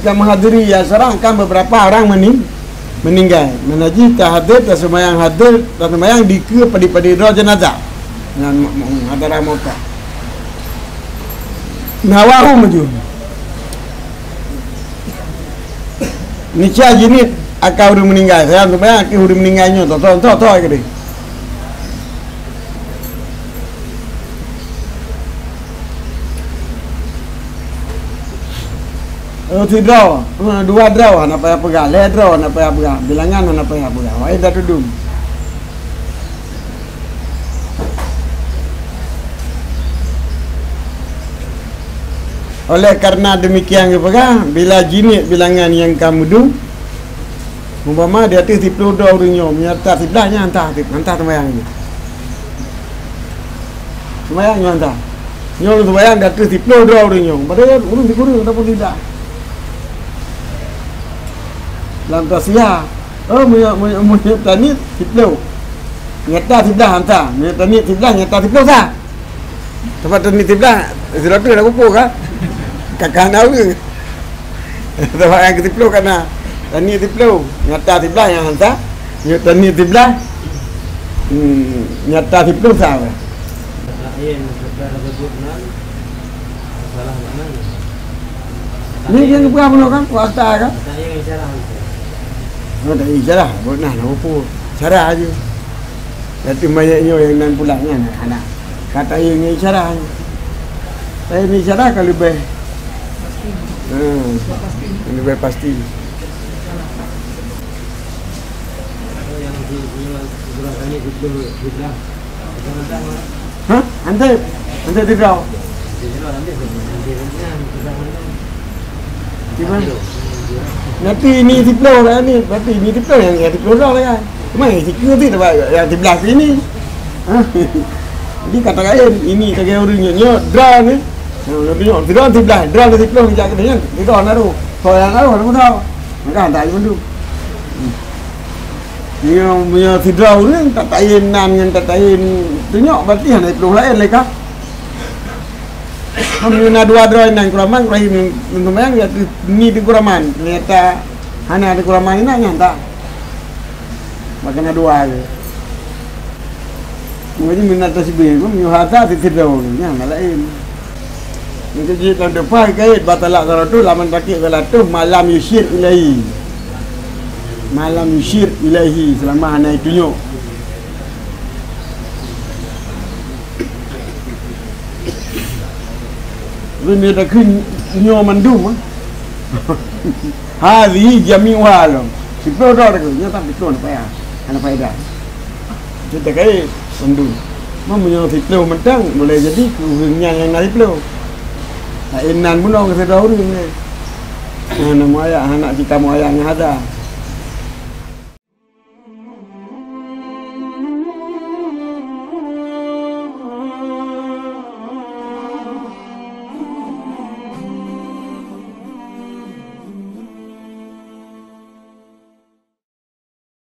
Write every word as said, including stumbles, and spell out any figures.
Ka meuhadiri acara kan beberapa orang mening-, meninggai. Meunan jih tahadir, taseumayang hadir, taseumayang dikeue padé-padé droe jenazah. Nyan mu-, mu-, hadarah mauta. Nawahu maju. Neucok jinik akan ureuëng meuninggai. Saya seumayang akan ureuëng meuninggai nyoe. Toh, toh, toh, toh, keude. Oh, sidroe, eh, dua droe hana payah peugah, lhée droe hana payah peugah, bilangan hana payah peugah. Wahai dah tudum. Oleh karena demikian geupeugah, bila jinik bilangan nyang ka meudum, umpama di ateueh siplôh droe ureuëng nyoe, meunyoe ata siblaih nyan hana, hana seumayang nyoe. Seumayang nyoe hana. Nyoe seumayang di ateueh siplôh droe ureuëng nyoe. Padahai ureuëng sikureueng ataupun tidak. Lam tausiah, oh, meunyoe, meunyoe, meunyoe taniet siplôh. Nyata siblaih hana. Meunyoe taniet siblaih, nyata siplôh sa. Teumpat taniet siblaih, sidroe teuk na kupu ka? Ka, ka na ureuëng. Teumpat nyang keu siplôh ka na. Taniet siplôh, nyata siblaih nyang hana. Nyoe taniet siblaih, hmm, nyata siplôh sa. Ni nyang geupeugah bunoe kan, kuasa kan? Oh, tak isyarah. Buet nah, na kupu. Cara aja. Berarti mayat nyoe nyang nan pulang nyan, anak. Ka tahieng ngon isyarah. Tahieng ngon isyarah ka leubeh, hmm, leubeh pasti. Ha? Hana, hana sidroe. Gimana? Nanti ini siplôh lah ni, berarti ini siplôh nyang, nyang siplôh droe lah kan. Cuma yang sikeu tu dapat yang siblaih sini. Ha? Jadi kata lain, ini kata ureuëng nyoe, nyoe droe ni. Ha, ureuëng nyoe, droe siblaih, droe ni siplôh jak keunan, sidroe na roh. Soe nyang na roh, na roh. Maka hantar aja mandum. Hmm. Nyoe, nyoe sidroe ureuëng tatayen nan ngon tatayen tunyok, berarti hana siplôh laén lé ka. Meunyoe na dua droe nan keuraman, keurahi meunyoe seumayang, ya, ni di keuraman. Ternyata hana di keuraman, inan nyan ta. Maka na dua je. Mungkin minat tasbih pun, meunyoe hata sidroe, nyan laén. Mungkin jih tahun depan kait, batalah salat tu, laman sakit salat tu, malam yusyir ilahi. Malam yusyir ilahi, selama hana itunyok. Tapi dia dah kena nyoe mandum, ah. Hadhihi jami'uha lom. Siplôh droe dah kena, nyoe tak siplôh hana payah. Hana faedah. Cerita kait mandum. Meunyoe siplôh mantong, boleh jadi keu ureuëng nyan nyang na siplôh. Laén nan bunoe keu sidroe ureuëng nyan. Nah, nama ayah, anak kita mau ayah ngon hada.